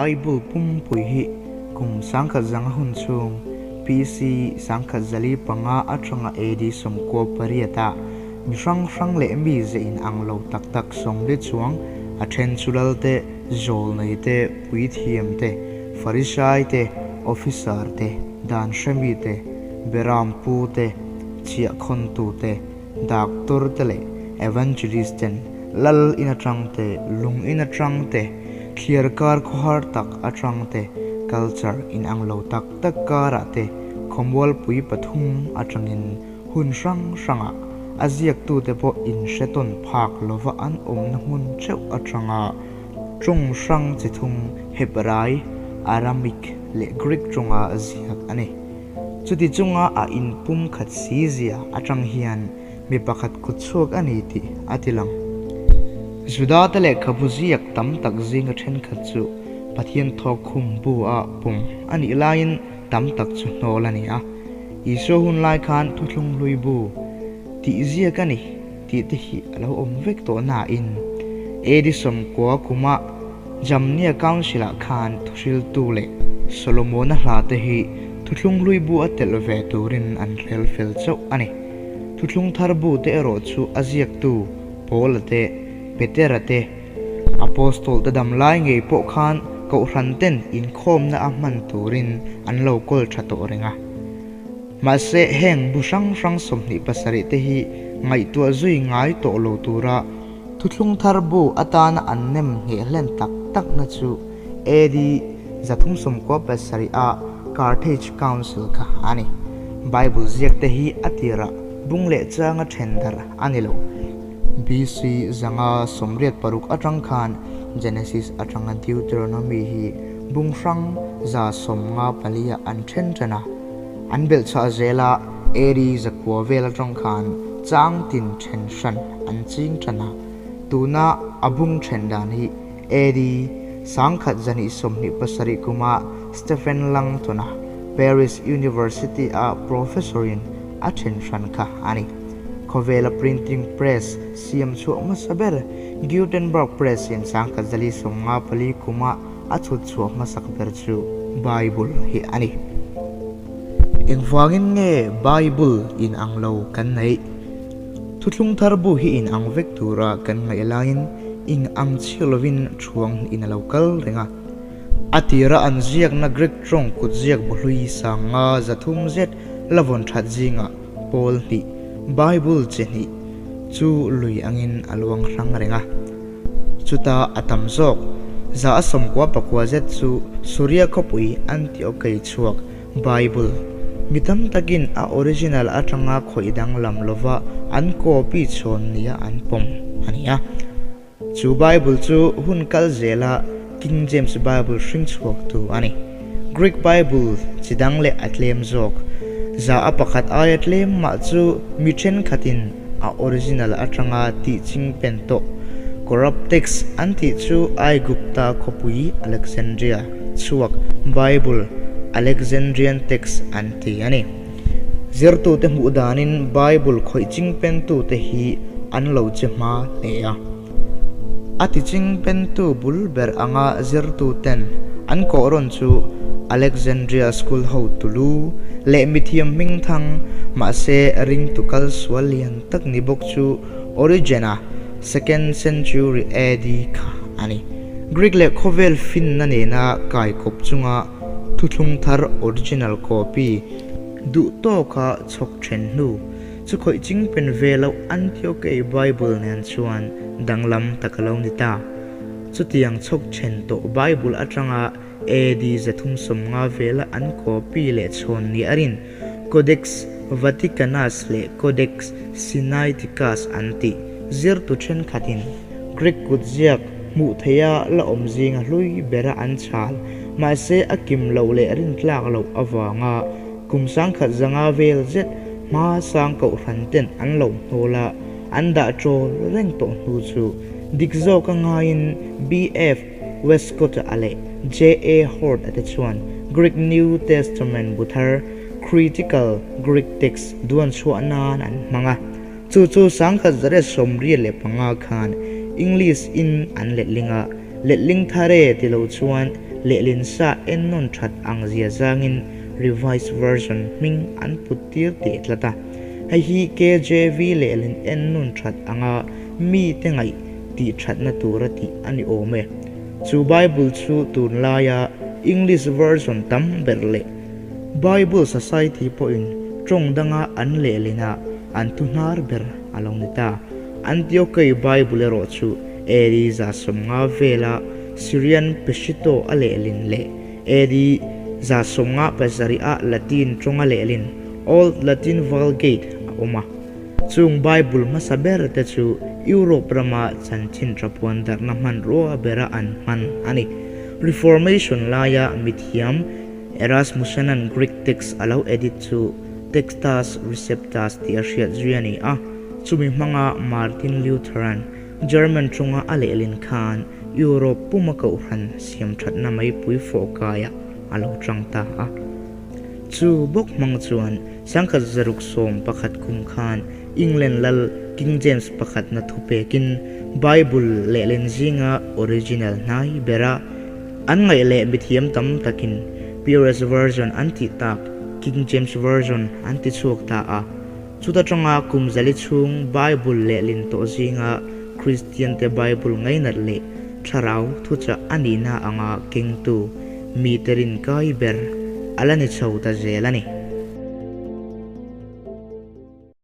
Bible pumpui hi kum 10,100 hun chhung BC 1045 atanga AD 98 ah mi hrang hrang leh mi ze inang lo tak tak 40 chuang, a then chu lal te, zawlnei te, puithiam te, Farisai te, officer te, dan hremi te, beram pu te, chhiahkhawntu te, doctor te leh evangelist ten lal in atang te, lung in atang te, thliar kar khawhar tak atang te, culture inang lo tak tak karah te khawmualpui pathum atangin hun hrang hrangah a ziaktute pawh inhre tawn phak lova an awmna hmun theuh atanga tawng hrang chi thum Hebrai, Aramaic leh Greek tawnga ziak a ni. Chuti chunga a inpum khat si zia atang hian mi pakhat kut chhuak a ni tih a ti lang. Judate lehkhabu ziak tam tak zinga thenkhat chu Pathian thawk khum bu a pawm a nih laiin tam tak chu hnawl a ni a. Isua hun lai khan thuthlung hlui bu tih ziak a ni tih te hi a lo awm vek tawh nain AD 90 kuma Jamnia Council-ah khan thuhriltu leh Solomona hla te hi thuthlung hlui bu a telh ve turin an rel fel chauh a ni. Thuthlung thar bu te erawh chu a ziaktu Paula te, Petera te, Apostol te dam lai ngei pawh khan kohhran ten inkhawmna a hman turin an lo kawl tha tawh reng a. Mahse heng bu hrang hrang 27 te hi ngaihtuah zui ngai tawh lo tura thuthlung thar bu atana an nem ngheh hlen tak takna chu AD 397 a Carthage Council kha a ni. Bible ziak te hi a tirah bung leh changa then darh a ni lo. BC 586 atang khan Genesis atanga Deuteronomy hi bung hrang 154 ah an then tan a. An belh chhuah zela AD 900 vel atang khan chang tin then hran an ching tan a. Tuna a bung then dan hi AD 1127 kuma Stephen Langton a Paris University a professor in a then hran kha a ni. Khawvela printing press siam chhuah hmasa ber Gutenberg Press in 1154 kuma a chhut chhuah hmasak ber chu Bible hi a ni. Engvangin nge Bible inang lo kan neih? Thuthlung thar bu hi inang vek tura kan ngaih laiin inang chiah lovin thuang in a lo kal reng a. A tira an ziakna Greek tawng kut ziak bu hlui 53 zet la vawn that zingah pawl hnih, Bible chi hnih chu lui angin a luang hrang reng a. Chuta a tam zawk, 99 zet chu Suria khawpui Antiochei chhuak Bible, mi tam takin a original atanga khawih danglam lova an copy chhawn nia an pawm a ni a. Chu Bible chu hun kal zela King James Bible hring chhuaktu a ni. Greek Bible chi dang leh a tlem zawk. 1% aia tlem mah chu mi thenkhatin a original atanga tih ching pen tawh. Corrupt text an tih chu Aigupta khawpui Alexandria chhuak Bible, Alexandrian text an ti a ni. Zirtute hmuh danin Bible khawih ching pentute hi an lo che hma hle a. A ti ching pentu bul ber anga zirtuten an kawhrawn chu Alexandria School ho tulu leh mithiam hming thang, mahse ringtu kal sual lian tak ni bawk chu Origen-a second century AD kha a ni. Greek leh khawvel finna nena kaikawp chunga thuthlung thar original copy duh tawka chhawk then hnu chu khawih ching pen ve loh Antiochei Bible nen chuan danglam tak a lo ni ta. Chutiang chhawk then tawh Bible atanga AD 350 vela an copy leh chhawn ni a rin Codex Vaticanus leh Codex Sinaiticus an tih zirtu thenkhatin Greek kut ziak hmuh theiha la awm zinga hlui bera an chhal, mahse a kim loh leh rintlak loh avanga kum 1100 vel zet hma sang kohhran ten an lo hnawl a, an dah chawl reng tawh hnu chu dik zawk a ngaiin BF Westcott-a leh J.A. Hort-a te chuan Greek New Testament bu thar Critical Greek Text duan chhuah nan an hmang a. Chu chu 1985 khan English in an letling a, letling thar e ti lo chuan lehlin sa ennawn that ang zia zangin Revised Version hming an put tir teh tlat a. Hei hi KJV lehlin ennawn that anga mite ngaih tih thatna tura tih a ni awm e. Chu Bible chu tunlaia English version tam ber leh Bible Society pawhin tawng danga an lehlina an thu hnar ber a lo ni ta. Antiochei Bible erawh chu AD 150 vela Syrian Peshito a lehlin leh AD 157 a Latin tawnga lehlin Old Latin Vulgate a awm a. Chung Bible hmasa ber te chu Europe rama chanchin thapuan darhna hmanrua bera an hman a ni. Reformation laia mithiam Erasmusenan Greek text a lo edit chu Textus Receptus tih a hriat zui a ni a, chumi hmanga Martin Lutheran German tawnga a lehlin khan Europe puma kohhran siam thatna maipui fawh kaiah a lo tang ta a. Chu bawk hmang chuan 1611 kum khan England lal King James pakhatna thu pekin Bible lehlin zinga original hnai bera an ngaih leh mithiam tam takin Purest Version an tih tak King James Version an ti chhuak ta a. Chuta tanga kum zali chhung Bible lehlin tawh zinga Kristian te Bible ngainat leh thlarau thuchah a nihna anga kengtu mi te rin kai ber a la ni chho ta zel a ni.